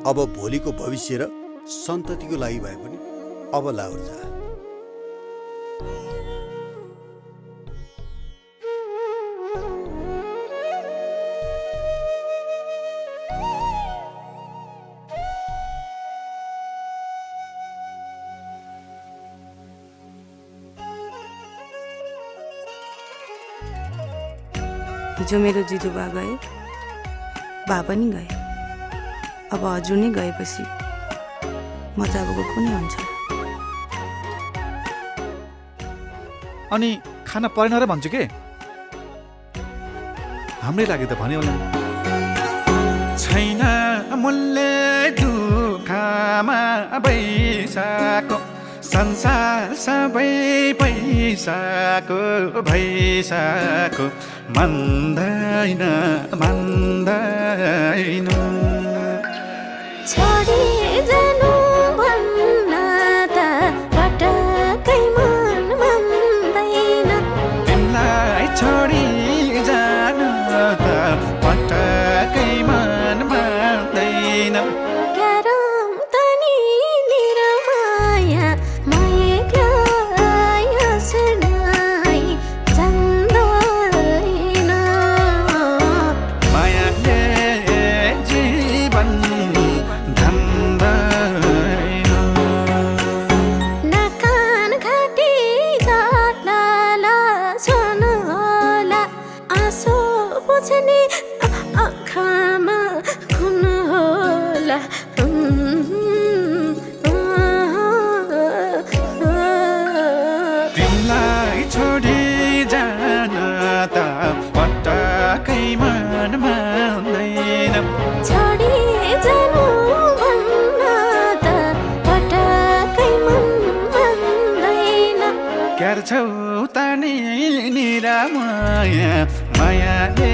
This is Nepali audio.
अब भोलिको भविष्य र सन्ततिको लागि भए पनि अब लाहुर जा। हिजो मेरो जिजुबा गए, बा पनि गए। अब हजुर नै गएपछि म चाहिँ अब कुनै हुन्छ। अनि खाना परेन र भन्छु के? हाम्रै लागि त भन्यो होला। छैन मूल्य दुःखमा बैसाको, संसार सबै पैसाको भैसाको, मान्दैन मान्दैन। छोडी जानु भन्न त पटक्कै मन मान्दैन। तिमीलाई छोडी जानु त पटक्कै मन मान्दैन। गरम तनी निरमाया माया सुनाई जान्दैन। मायाले जीवन धन्दैन। नकान घाटी जात्लाला सुनु होला, आँसु बुझ्ने आँखामा खुन होला। तिमीलाई छोडी जान त पटक्कै मन मान्दैन। छोडी जानु भन्न त पटक्कै मन मान्दैन। क्यार छौ तानी निरा माया, मायाले